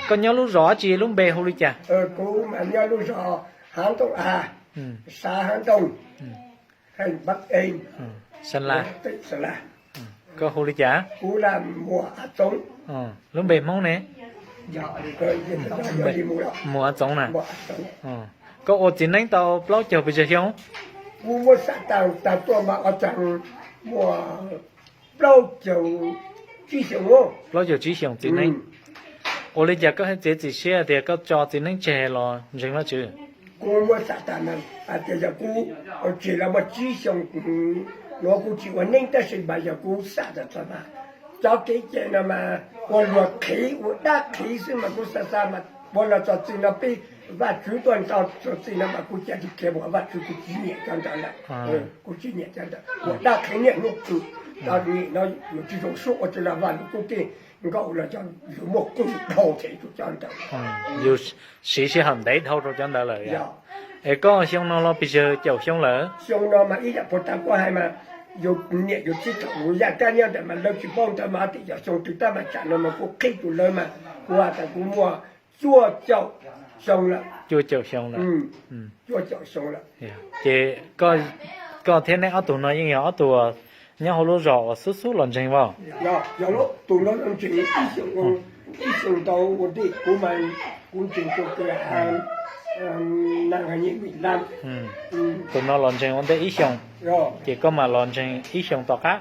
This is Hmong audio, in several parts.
Koj nyob lub zos dab tsi, lub npe hu li cas? Kuv mas nyob lub zos Hav Ntoo, a, xav Hav Ntoo, Hej Npab Ej, Sa Las. Koj hu li cas? Kuv Muas Av Txoov. Lub npe Hmoob ne? Muas Av Txoov na. Koj ua txiv neeb tau plaub caug pes tsawg xyoo? Kuv muab xam tas tag tuaj mas ua txog muaj plaub caug tsib xyoo. Plaub caug tsib xyoos txiv neeb. Ua li cas koj thiaj txiav txim siab tias koj tso txiv neeb tseg los ntseeg Vajtswv? Kuv muab xam tas hais tias yog kuv tseg los muaj tsib xyoo, kuv tsis ua neeb tab sis mas yog kuv xam tas txog mas cov kev cai no mas ua luag qhiv ua dab qhiv xwb mas kuv xav xav mas ua los txog txij no peb Vajtswv tuaj nto txog txij no mas kuv cia li khiav mus Vajtswv, kuv tsis nyiam cov ntawd lawm. Kuv tsis nyiam cov ntawd ua dab qhiv niaj hnub kws, tau nim no yus tsis zoo suab ua tsis los Vaj Lug Kub Tij Nkauj los yog yus muaj kuj dhau them rau cov ntawd. Yus siv sij hawm ntev dhau rau cov ntawd lawm. Es koj xyoo no los pes tsawg caum xyoo lawm? Xyoo no mas ib yam puag ta kuv hais mas yus niam yus txiv thaum yaj kab nyob ntawd mas lawv tsis paub ntawd mas hais tias yog xyoo twg tab mas tsam no mas kuv qhib tus lawv mas kuv hais tias kuv muaj cuaj caum xyoo lawm. Cuaj caum xyoo lawm. Cuaj caum xyoo lawm. Ces koj thiab neb ob tug no yeej yog ob tug nyob hauv lub zos uas xub xub los ntseeg Vajtswv? Yog, yog, tus no ntseeg ib xyoo, ib xyoo ntau ua ntej kuv mas kuv ntseeg rau kws na, tus no los ntseeg ua ntej ib xyoos, ces koj mam los ntseeg ib xyoos tom qab.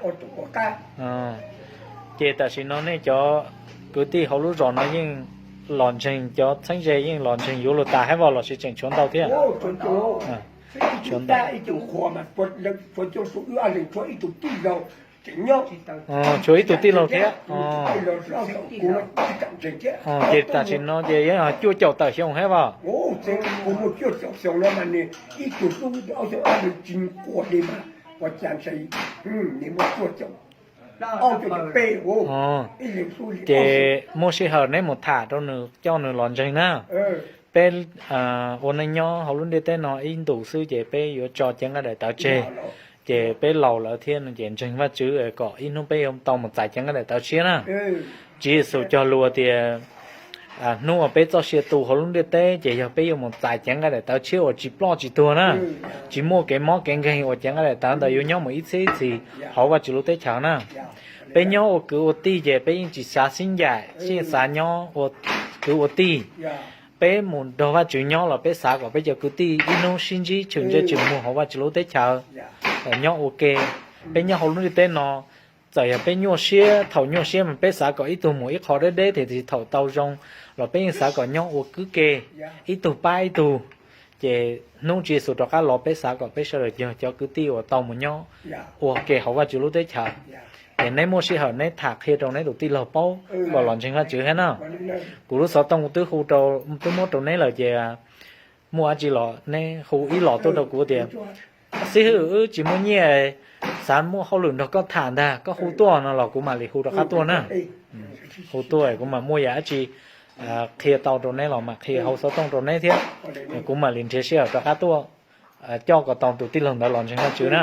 Ces tam sim no nej cov kwv tij hauv lub zos no yeej los ntseeg, cov txheeb ze yeej los ntseeg yuav luag tas hab vog los sis tseem tshuav ntau thiab? Tshuav ntau. Tshuav ib tug tij laug thiab. Ces tam sim no ces yeej cuaj caum tawm xyoo hab vog. Ces muaj sij hawm neb mus tham rau nws coj nws los ntseeg na. Peb ua neej nyob hauv lub ntiaj teb no ib ntus xwb ces peb yuav tso cev nqaij daim tawv tseg. Ces peb laus lawm thiab no ces ntseeg Vajtswv kom ib hnub peb yuav tau mus txais cev nqaij daim tawv tshiab na. Tswv Yexus cog lus tias hnub uas peb txoj sia tu hauv lub ntiaj teb ces yog peb yuav mus txais cev nqaij daim tawv tshiab uas tsis ploj tsis tuag na. Tsis muaj kev mob kev nkeeg uas cev nqaij daim tawv ntawd yuav nyob mus ib txhis ib txhis hauv Vajtswv lub teb chaws na. Peb nyob ua kwv ua tij ces peb yeej tsis xav xib ncaim, yeej xav nyob ua kwv ua tij. Peb mus nrog Vajtswv nyob los peb xav kom peb cov kwv tij ib hnub sib ntsib tshwm ntsej tshwm muag hauv Vajtswv lub teb chaws, nyob ua ke. Peb nyob hauv lub ntiaj teb no, txawm yog peb nyuaj siab, thaum nyuaj siab mas peb xav kom ib tug mus ib qho deb deb, tiam sis thaum tau zoo los peb yeej xav kom nyob ua kwv ke, ib tug pab ib tug. Ces hnub Tswv Yexus rov qab los peb xav kom peb sawv daws yog cov kwv tij uas tau mus nyob ua ke hauv Vajtswv lub teb chaws. Es neb muaj sij hawm neb tham qhia rau neb tus tij laug paub kom los ntseeg Vajtswv thiab na. Kuv lub xov tooj kuv twb hu rau, twb muab rau neb lawm ces muaj dab tsi los neb hu ib los tuaj rau kuv tias, xib hwb, wb tsis muaj nyiaj, xav muaj hauj lwm nrog koj tham ntag, koj hu tuaj no los kuv mam li hu rov qab tuaj na. Hu tuaj kuv mam muaj yam dab tsi qhia tau rau neb los mam qhia hauv xov tooj rau neb thiab. Kuv mam li nrhiav sij hawm rov qab tuaj coj kom tau tus tij laug ntawd los ntseeg Vajtswv na.